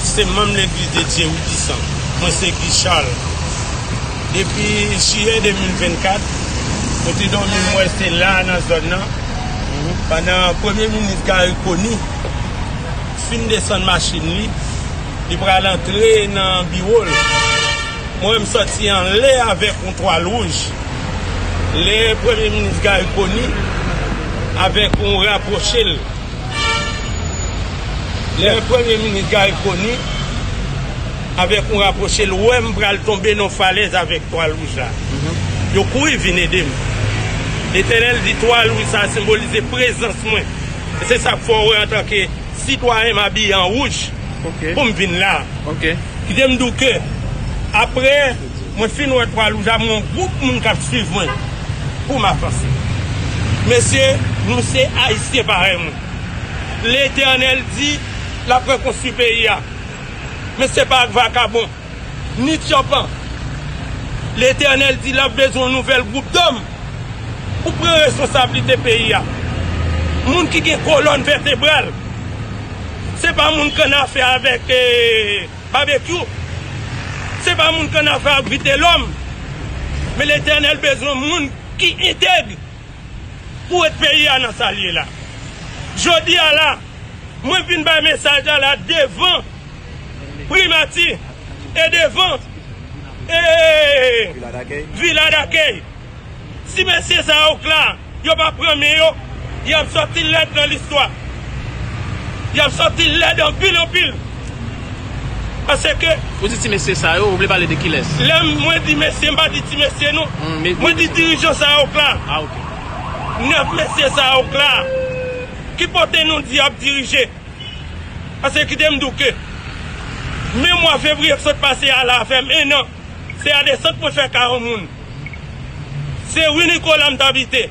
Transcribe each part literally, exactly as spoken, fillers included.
Se manm Legliz de Dye Wi Disan. Mwen se Guy Charles. Depi jiyè de mil vennkat, mwen te dòmi, m wè se la nan zòn nan. Pandan Premye Minis Garry Conille fin desann machin li, li pral antre nan biwo l. Mwen, m sòti anlè avèk yon twal wouj. Lè Premye Minis Garry Conille avèk yon rapwoche l. Lè Premye Minis Garry Conille avèk yon rapwoche l wè m pral tonbe nan falèz avèk twal wouj la. Yo kouri vin ede m. Letènèl di twal wouj sa senbolize prezans mwen. E se sa k fè w wè antanke sitwayen m abiye an wouj pou m vin la. Kite m di w ke apre mwen fin wè twal wouj la, m wè yon gwoup moun k ap swiv mwen pou m avanse. Mesye, nou se Ayisyen parèy mwen. Letènèl di l ap rekonstwi peyi a. Men se pa ak vakabon, ni tchòpan. Letènèl di l ap bezwen yon nouvèl gwoup dòm pou pran responsablite peyi a. Moun ki gen kolòn vètebral. Se pa moun k annafè avèk, eh, Babekyou. Se pa moun k annafè ak Vitelòm. Men Letènèl bezwen moun ki entèg pou ret peyi a nan sa l ye la. Jodi a la, mwen vin bay mesaj la la devan Primati e devan, eh, Vila Dakèy. Si mesye sa yo k la, yo pa pran men yo, y ap sòti lèd nan listwa. Y ap sòti lèd anpil, anpil. Paske ou di ti mesye sa yo, ou vle pale de kilès? Lè m, mwen di mesye, m pa di ti mesye non. Mwen di dirijan sa yo k la. Ah, ok. Nèf mesye sa yo k la ki pote nou di y ap dirije. Paske kite m di w ke men mwa fevriye k sot pase a la fè m en an. Se a desant mwen fè kay yon moun. Se ri Nicolas m t abite.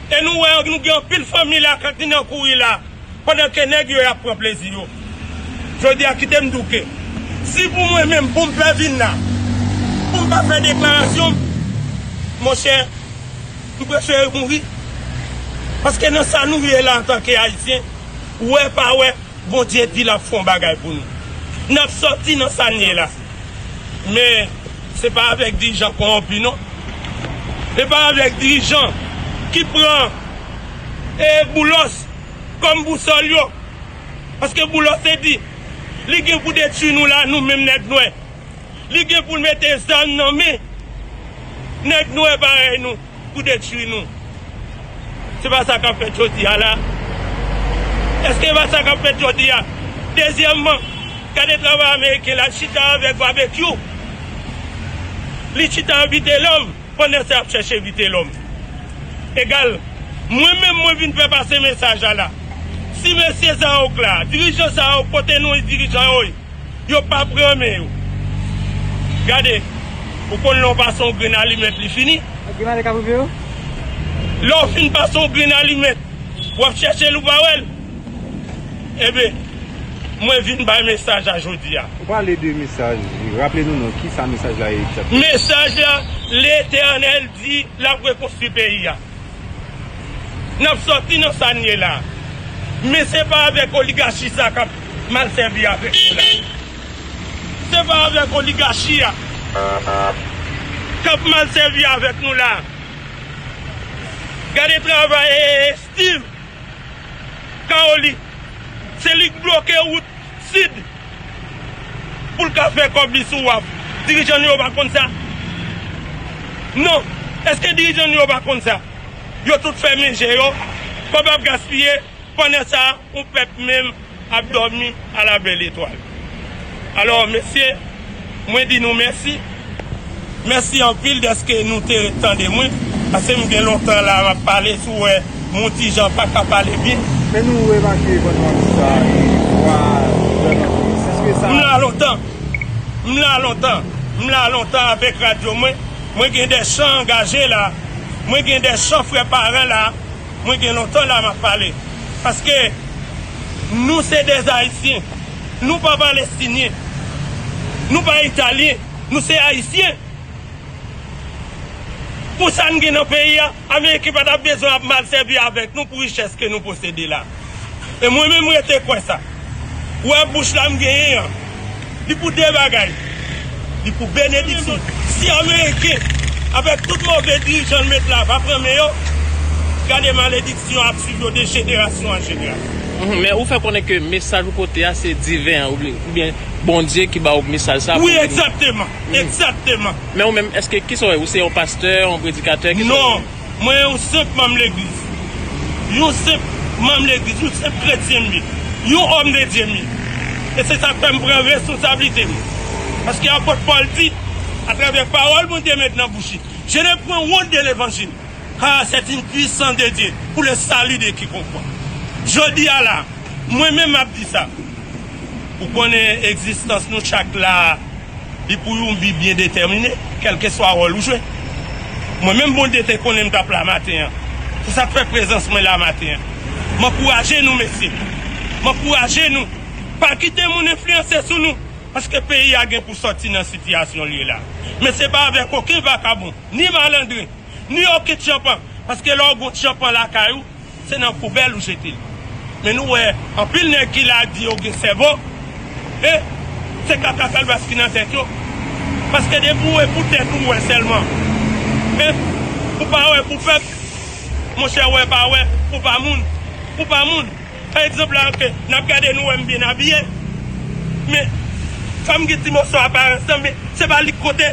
E nou wè nou gen anpil fanmi la k nan kouri la, pandan ke nèg yo y ap pran plezi yo. Jodi a kite m di w ke si pou mwen menm, pou m fè vin la, pou m pa fè deklarasyon, monchè, m prefere mouri. Paske nan sa nou ye la antanke Ayisyen, wè pa wè, Bondye di l ap fè yon bagay pou nou. N ap sòti nan sa n ye la. Men, se pa avèk dirijan kòwonpi non. Se pa avèk dirijan ki pran, eh, Boulos kòm bousòl yo. Paske Boulos te di li gen pou detwi nou la, nou menm nèg nwè. Li gen pou l mete zam nan men nèg nwè parèy nou pou detwi nou. Se pa sa k ap fèt jodi a la. Èske se pa sa k ap fèt jodi a? Dezyèmman, gade travay ameriken la, chita avèk Babekyou. Li chita ak Vitelòm. Pandan sa y ap chèche Vitelòm. Egal, mwen menm, mwen vin fè pase mesaj la la. Si mesye sa yo k la, dirijan sa yo, kote nou dirijan yo ye, yo pa pran men yo. Gade, ou konn lè w pase yon grenn alimèt, li fini. Grenn ale ka prive yo? Lè w fin pase yon grenn alimèt, w ap chèche l, ou pa wè l. Ebyen, mwen vin bay mesaj la jodi a. Ou pale de mesaj, raple nou non, ki sa mesaj la ye egzakteman? Mesaj la, Letènèl di l ap rekonstwi peyi a. N ap sòti nan sa n ye la. Men se pa avèk oligachi sa k ap mal sèvi avèk nou la. Se pa avèk oligachi a k ap mal sèvi avèk nou la. Gade travay Steve Kaoli, se li k bloke wout sid pou l ka fè kòb li sou waf. Dirijan nou yo pa konn sa? Non. Èske dirijan nou yo pa konn sa? Yo tout fèmen je yo, kòb ap gaspiye, pandan sa, yon pèp menm ap dòmi a la bèl etwal. Alò, mesye, mwen di nou mèsi. Mèsi anpil dèske nou te ret tande mwen, paske m gen lontan la m ap pale, si w wè m yon ti jan pa ka pale byen. Men nou remake pandan w ap di sa, e, vwa vrèman tris. Èske sa... M la lontan. M la lontan. M la lontan avèk radyo mwen. Mwen gen de chan angaje la. Mwen gen de chan frè paran la. Mwen gen lontan la m ap pale. Paske nou se de Ayisyen. Nou pa Palestinyen. Nou pa Italyen. Nou se Ayisyen. Pou sa n gen nan peyi a, Ameriken pa t ap bezwen ap mal sèvi avèk nou pou richès ke nou posede la. E mwen menm, m rete kwè sa. Ou wè bouch la m genyen an, li pou de bagay. Li pou benediksyon. Si Ameriken, avèk tout move dirijan l met la, pa pran men yo, gade malediksyon ap swiv yo de jenerasyon an jenerasyon. Mhm, men ou fè konnen ke mesaj ou pote a se diven an, oubyen, oubyen Bondye ki ba ou mesaj sa. Wi, pou egzakteman. Egzakteman. Men ou menm, èske kisa w ye? Ou se yon pastè, yon predikatè? Kisa w ye? Non. Mwen yon senp manm legliz. Yon senp manm legliz, yon senp kretyen m ye. Yon òm de Dye m ye. E se sa k fè m pran responsablite m. Paske apot Pòl di, atravè pawòl Bondye met nan bouch li, je ne prends honte de l'évangile, car c'est une puissance de Dieu pour le salut de quiconque croit. Jodi a la, mwen menm m ap di sa. Ou konnen egzistans nou chak la, li pou yon bi byen detèmine, kèlkeswa wòl ou jwe. Mwen menm Bondye te konnen m t ap la maten an. Se sa k fè prezans mwen la maten an. M ankouraje nou mesye. M ankouraje nou. Pa kite moun enfliyanse sou nou. Paske peyi a gen pou sòti nan sitiyasyon l ye la. Men se pa avèk okenn vakabon, ni malandren, ni okenn tyanpan. Paske lè w gen yon tyanpan lakay ou, se nan poubèl ou jete l. Men nou wè, anpil nèg ki la di yo gen sèvo, e se kaka kalbas ki nan tèt yo. Paske depi w wè pou tèt ou wè sèlman, e ou pa wè pou pèp, monchè, wè pa wè, ou pa moun, ou pa moun. Pa egzanp la, ok, n ap gade nou wè m byen abiye, men fò m gen ti moso aparans lan, men se pa li k konte.